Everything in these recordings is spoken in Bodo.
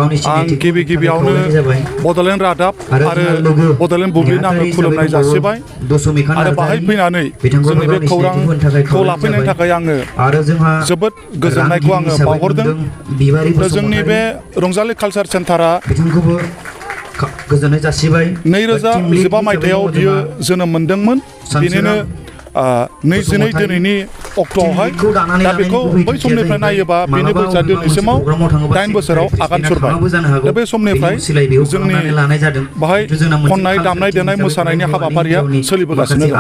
आं गिबि गिबियावनो बड'लेण्ड रादाब आरो बड'लेण्ड बुब्लिनो आङो खुलुमनाय जासिबाय आरो बाहाय फैनानै जोंनि बे खौरांखौ लाफैनायनि थाखाय आङो जोबोद गोजोननायखौ आङो बावहरदों। जोंनि बे रंजालि कालचार सेन्टारा 2015 मायथाइयाव बियो जोनोम मोनदोंमोन। बिनिनो 22 दिनैनि अक्ट'आवहाय दा बेखौ बै समनिफ्राय नायोबा बेनि बैसोआ दिनैसिमाव 8 बोसोराव आगान सुरबाय। दा बे समनिफ्राय जोंनि बाहाय खननाय दामनाय देनाय मोसानायनि हाबाफारिया सोलिबोगासिनो दं।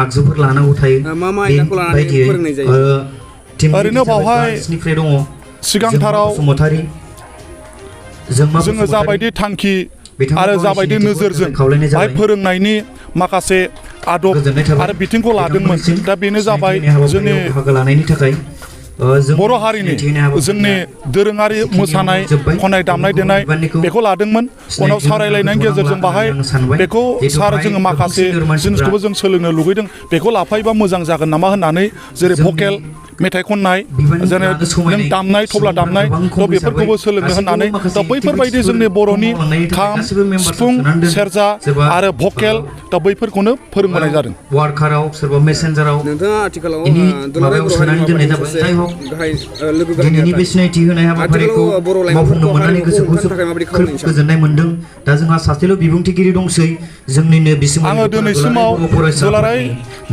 ओरैनो बावहाय सिगांथाराव जोङो जाबायदि थांखि आरो जाबायदि नोजोरजों बाहाय फोरोंनायनि माखासे आदब आरो बिथिंखौ लादोंमोन। दा बेनो जाबाय जोंनि बर' हारिनि जोंनि दोरोङारि मोसानाय खननाय दामनाय देनाय बेखौ लादोंमोन। उनाव सावरायलायनायनि गेजेरजों बाहाय बेखौ सार जोङो माखासे जिनिसखौबो जों सोलोंनो लुगैदों, बेखौ लाफायोबा मोजां जागोन नामा होननानै, जेरै भकेल मेथाइ खननाय, जेरै नों दामनाय थब्ला दामनाय, थ' बेफोरखौबो सोलोंनो होननानै दा बैफोरबायदि जोंनि बर'नि खाम सिफुं सेरजा आरो भकेल दा बैफोरखौनो फोरोंबोनाय जादों। नोंथाङा आथिखालाव दुलाराय बर' हारिनि दिनैनि बे सिनायथि होनाय हाबाफारिखौ मावफुंनो मोननानै गोसोखौ गोजोननाय मोनदों। दा जोंहा सासेल' बिबुंथिगिरि दंसै, जोंनिनो आङो दिनैसिमाव दुलाराय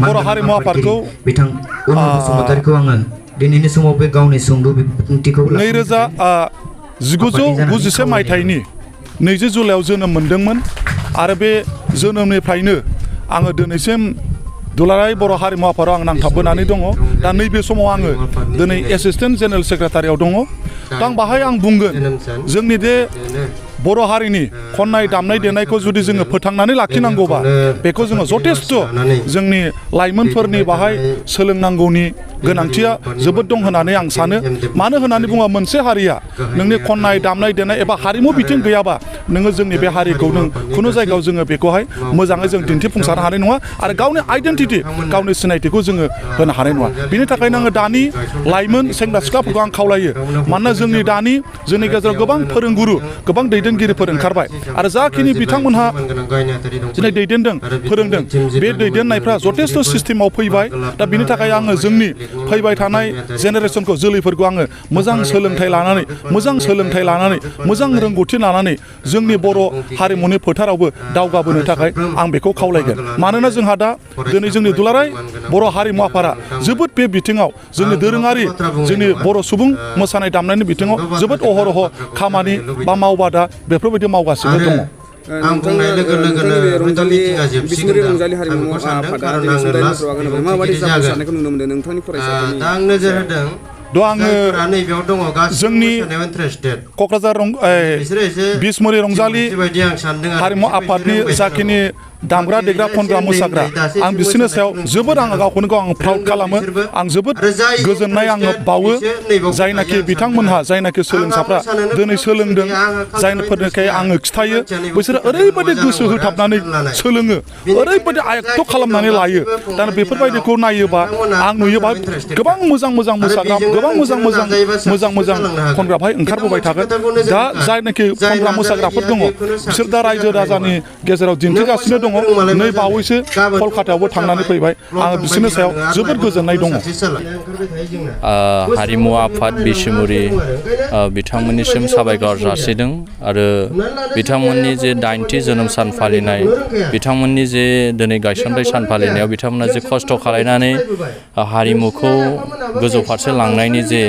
बर' हारिमु आफादखौ बिथां अमर बसुमतारीखौ आङो दिनैनि समाव बे गावनि सुंद' बिबुंथिखौ 1991 मायथाइनि 20 जुलाइआव जोनोम मोनदोंमोन आरो बे जोनोमनिफ्रायनो आङो दिनैसिम दुलाराय बर' हारिमु आफादाव आं नांथाबबोनानै दङ। दा नैबे समाव आङो दिनै एसिस्टेन्ट जेनेरेल सेक्रेटारियाव दङ। दा आं बाहाय आं बुंगोन जोंनि बे बर' हारिनि खननाय दामनाय देनायखौ जुदि जोङो फोथांनानै लाखिनांगौबा बेखौ जोङो जथेस्थ' जोंनि लाइमोनफोरनि बाहाय सोलोंनांगौनि गोनांथिया जोबोद दं होननानै आं सानो। मानो होननानै बुङोबा मोनसे हारिया नोंनि खननाय दामनाय देनाय एबा हारिमु बिथिं गैयाबा नोङो जोंनि बे हारिखौ नों खुनु जायगायाव जोङो बेखौहाय मोजाङै जों दिन्थिफुंसारनो हानाय नङा आरो गावनि आइडेन्टिटि गावनि सिनायथिखौ जोङो होनो हानाय नङा। बिनि थाखायनो आङो दानि लाइमोन सेंग्रा सिख्लाफोरखौ आं खावलायो, मानोना जोंनि गेजेराव गोबां फोरोंगुरु गोबां दैदेनगिरिफोर ओंखारबाय आरो जाखिनि बिथांमोनहा दिनै दैदेनदों फोरोंदों बे दैदेननायफ्रा जथेस्थ' सिस्टेमाव फैबाय। दा बिनि थाखाय आङो जोंनि फैबाय थानाय जेनेरेसनखौ जोलैफोरखौ आङो मोजां सोलोंथाइ लानानै मोजां रोंगौथि लानानै जोंनि बर' हारिमुनि फोथारावबो दावगाबोनो थाखाय आं बेखौ खावलायगोन। मानोना जोंहा दा दिनै जोंनि दुलाराय बर' हारिमु आफादा जोबोद बे बिथिङाव जोंनि दोरोङारि जोंनि बर' सुबुं मोसानाय दामनायनि बिथिङाव जोबोद अहरह खामानि बा मावबादा बेफोरबायदि मावगासिनो दङ। आं बुंनाय लोगो लोगोनो रंजालि हारिमु आफादा माबायदि जाफुंसारनायखौ नुनो मोनदों नोंथांनि फरायसाफोरनि? दा आं नोजोर होदों जोंनि क'क्राझार बिसमुरि रंजालि हारिमु आफादनि जाखिनि दामग्रा देग्रा खनग्रा मोसाग्रा आं बिसोरनि सायाव जोबोद आङो गावखौनो गाव आं प्राउड खालामो। आं जोबोद गोजोननाय आङो बावो जायनाखि बिथांमोनहा जायनाखि सोलोंसाफ्रा दिनै सोलोंदों जायफोरनिखाय आङो खिथायो बिसोरो ओरैबायदि गोसो होथाबनानै सोलोङो, ओरैबायदि आयत्त खालामनानै लायो। दा बेफोरबायदिखौ नायोबा आं नुयोबा गोबां मोजां मोसाग्रा गोबां मोजां खनग्रा बेहाय ओंखारबोबाय थागोन। दा जायनाखि खनग्रा मोसाग्राफोर दङ बिसोर दा रायजो राजानि गेजेराव दिन्थिगासिनो दङ। नै बावैसो कलकातायावबो थांनानै फैबाय। आङो बिसोरनि सायाव जोबोद गोजोननाय दङ। हारिमु आफाद बिसमुरि बिथांमोननिसिम साबायखर जासिदों आरो बिथांमोननि जे 80 जोनोम सान फालिनाय, बिथांमोननि जे दिनै गायसनथाय सान फालिनायाव बिथांमोना जे खस्थ' खालायनानै हारिमुखौ गोजौ फारसे लांनायनि जे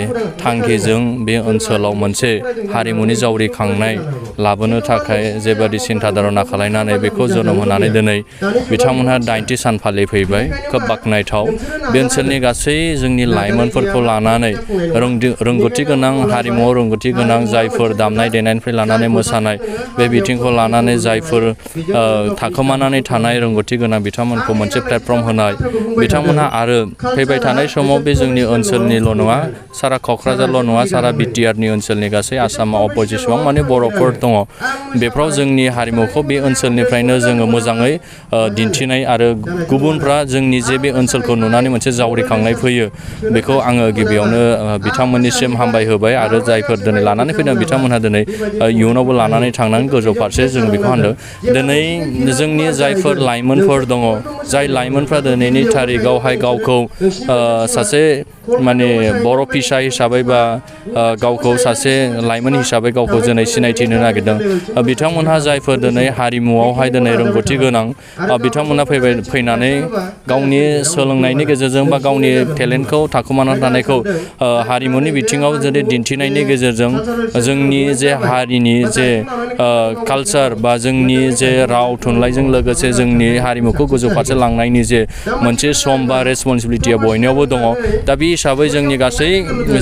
थांखिजों बे ओनसोलाव मोनसे हारिमुनि जावरिखांनाय लाबोनो थाखाय जेबादि सिन्था धारना खालायनानै बेखौ जोनोम होनानै दिनै बिथांमोनहा 90 सान फालिफैबाय। खोब बाख्नायथाव। बे ओनसोलनि गासै जोंनि लाइमोनफोरखौ लानानै रोंगौथि गोनां हारिमुआव रोंगौथि गोनां जायफोर दामनाय देनायनिफ्राय लानानै मोसानाय बे बिथिंखौ लानानै जायफोर थाखोमानानै थानाय रोंगौथि गोनां बिथांमोनखौ मोनसे प्लेटफर्म होनाय, बिथांमोनहा आरो फैबाय थानाय समाव बे जोंनि ओनसोलनिल' नङा सारा क'क्राझारल' नङा सारा बिटिआरनि ओनसोलनि गासै आसामाव जेसेबां माने बर'फोर दङ बेफ्राव जोंनि हारिमुखौ बे ओनसोलनिफ्रायनो जोङो मोजाङै दिन्थिनाय आरो गुबुनफ्रा जोंनि जे बे ओनसोलखौ नुनानै मोनसे जावरिखांनाय फैयो बेखौ आङो गिबियावनो बिथांमोननिसिम हामबाय होबाय आरो जायफोर दिनै लानानै फैदों बिथांमोनहा दिनै इयुनावबो लानानै थांनानै गोजौ फारसे जों बेखौ होनदों दिनै जोंनि जायफोर लाइमोनफोर दङ जाय लाइमोनफ्रा दिनैनि थारिखआवहाय गावखौ सासे माने बर' फिसा हिसाबै बा गावखौ सासे लाइमोन हिसाबै गावखौ दिनै सिनायथि होनो नागिरदों बिथांमोनहा जायफोर दिनै हारिमुआवहाय दिनै रोंगौथि गोनां बिथांमोनहा फैनानै गावनि सोलोंनायनि गेजेरजों बा गावनि टेलेन्टखौ थाखोमानानै थानायखौ हारिमुनि बिथिङाव जुदि दिन्थिनायनि गेजेरजों जोंनि जे हारिनि जे कालचार बा जोंनि जे राव थुनलाइजों लोगोसे जोंनि हारिमुखौ गोजौ फारसे लांनायनि जे मोनसे सम बा रेसपन्सिबिलिटिया बयनियावबो दङ दा बे हिसाबै जोंनि गासै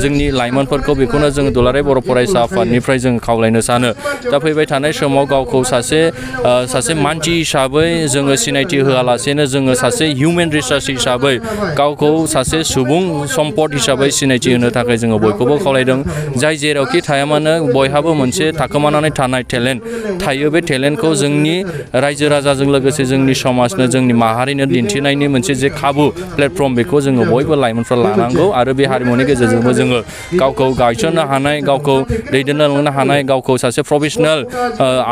जोंनि लाइमोनफोरखौ बेखौनो जोङो दुलाराय बर' फरायसा आफादनिफ्राय जों खावलायनो सानो दा फैबाय थानाय समाव गावखौ सासे मानसि हिसाबै जोङो सिनायथि होआलासेनो जोङो सासे हिउमेन रिसार्च हिसाबै गावखौ सासे सुबुं सम्पद हिसाबै सिनायथि होनो थाखाय जोङो बयखौबो खावलायदों जाय जेरावखि थाया मानो बयहाबो मोनसे थाखोमानानै थानाय टेलेन्ट थायो बे टेलेन्टखौ जोंनि रायजो राजाजों लोगोसे जोंनि समाजनो जोंनि माहारिनो दिन्थिनायनि मोनसे जे खाबु प्लेटफर्म बेखौ जोङो बयबो लाइमोनफ्रा लानांगौ आरो बे हारिमुनि गेजेरजोंबो जोङो गावखौ गायसननो हानाय गावखौ दैदेनलांनो हानाय गावखौ सासे प्रफेसनेल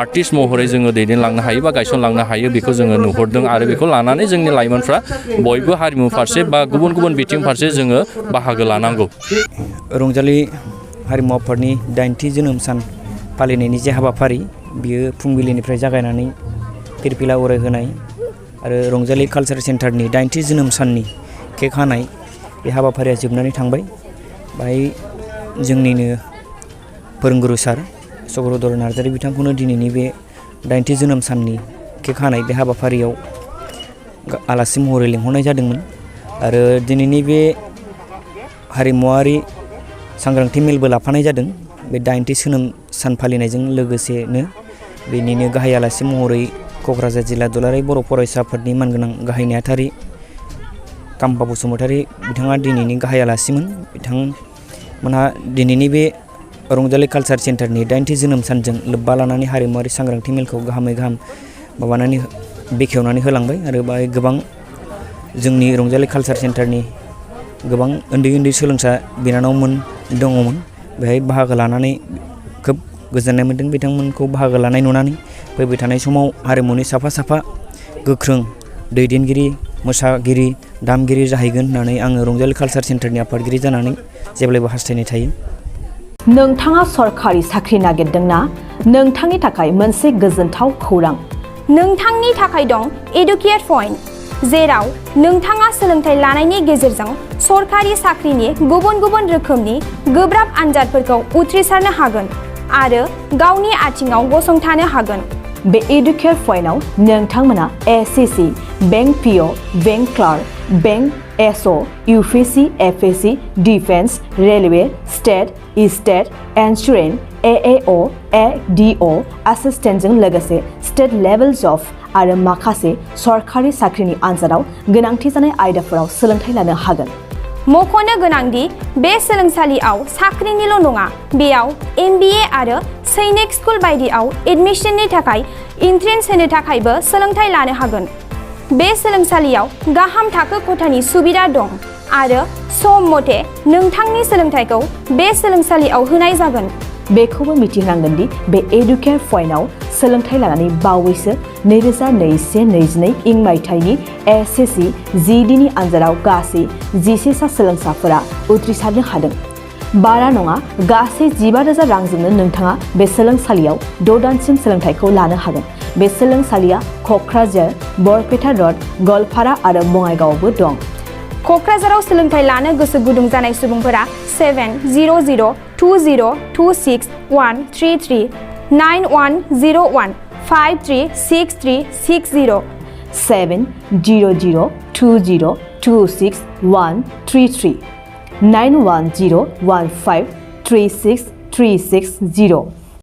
आर्टिस्ट महरै जोङो दैदेनलांनो हायो बा गायसनलांनो हायो बेखौ जोङो नुहुरदों आरो बेखौ लानानै जोंनि लाइमोनफ्रा बयबो हारिमु फारसे बा गुबुन गुबुन बिथिं फारसे जोङो बाहागो लानांगौ रंजालि हारिमु आफादनि 90थि जोनोम सान फालिनायनि जे हाबाफारि बियो फुंबिलिनिफ्राय जागायनानै फिरफिला उरायहोनाय आरो रंजालि कालचार सेन्टारनि 90थि जोनोम साननि केक हानाय बे हाबाफारिया जोबनानै थांबाय बाहाय जोंनिनो फोरोंगुरु सार चक्रधर नार्जारि बिथांखौनो दिनैनि बे 90थि जोनोम साननि केक हानाय बे हाबाफारियाव आलासि महरै लिंहरनाय जादोंमोन आरो दिनैनि बे हारिमुवारि सांग्रांथि मेलबो लाफानाय जादों बे 90थि जोनोम सान फालिनायजों लोगोसेनो बेनिनो गाहाय आलासि महरै क'क्राझार जिल्ला दुलाराय बर' फरायसा आफादनि मानगोनां गाहाय नेहाथारि काम्पा बसुमतारी बिथाङा दिनैनि गाहाय आलासिमोन बिथांमोनहा दिनैनि बे रंजालि कालचार सेन्टारनि 90थि जोनोम सानजों लोब्बा लानानै हारिमुवारि सांग्रांथि मेलखौ गाहामै गाहाम माबानानै बेखेवनानै होलांबाय आरो बाहाय गोबां जोंनि रंजालि कालचार सेन्टारनि गोबां उन्दै उन्दै सोलोंसा बिनानावमोन दङमोन बेहाय बाहागो लानानै खोब गोजोननाय मोन्दों बिथांमोनखौ बाहागो लानाय नुनानै फैबाय थानाय समाव हारिमुनि साफा साफा गोख्रों दैदेनगिरि मोसागिरि दामगिरि जाहैगोन होननानै आङो रंजालि कालचार सेन्टारनि आफादगिरि जानानै जेब्लायबो हास्थायनाय थायो। नोंथाङा सरकारि साख्रि नागिरदोंना? नोंथांनि थाखाय मोनसे गोजोनथाव खौरां। नोंथांनि थाखाय दं एडुकेट पइन्ट, जेराव नोंथाङा सोलोंथाइ लानायनि गेजेरजों सरकारि साख्रिनि गुबुन गुबुन रोखोमनि गोब्राब आनजादफोरखौ उथ्रिसारनो हागोन आरो गावनि आथिङाव गसंथानो हागोन। बे एडुकेट पइन्टआव नोंथांमोना SSC, bank PO, bank clerk, bank SO, UPSC, FSC, defence, railway, state insurance, AAO, ADO एसिस्टेन्टजों लोगोसे स्टेट लेभेल जब आरो माखासे सरकारि साख्रिनि आनजादाव गोनांथि जानाय आयदाफोराव सोलोंथाइ लानो हागोन। मख'नो गोनांदि बे सोलोंसालियाव साख्रिनिल' नङा, बेयाव MBA आरो सैनिक स्कुल बायदियाव एडमिशननि थाखाय एन्ट्रेन्स होनो थाखायबो सोलोंथाइ लानो हागोन। बे सोलोंसालियाव गाहाम थाखो खथानि सुबिदा दं आरो सम मथे नोंथांनि सोलोंथाइखौ बे सोलोंसालियाव होनाय जागोन। बेखौबो मिथिनांगोन दि बे एडुकेट पइन्टआव सोलोंथाइ लानानै बावैसो 2021-22 इं मायथाइनि एसएससि GDनि आनजादाव गासै 11 सा सोलोंसाफोरा उथ्रिसारनो हादों। बारा नङा, गासै 15,000 रांजोंनो नोंथाङा बे सोलोंसालियाव 6 दानसिम सोलोंथाइखौ लानो हागोन। बे सोलोंसालिया क'क्राझार, बरपेटा रड, गवालपारा आरो बङाइगावआवबो दं। क'क्राझाराव सोलोंथाइ लानो गोसो गुदुं जानाय सुबुंफोरा 70020263133 9101536360 70020263133 9101536360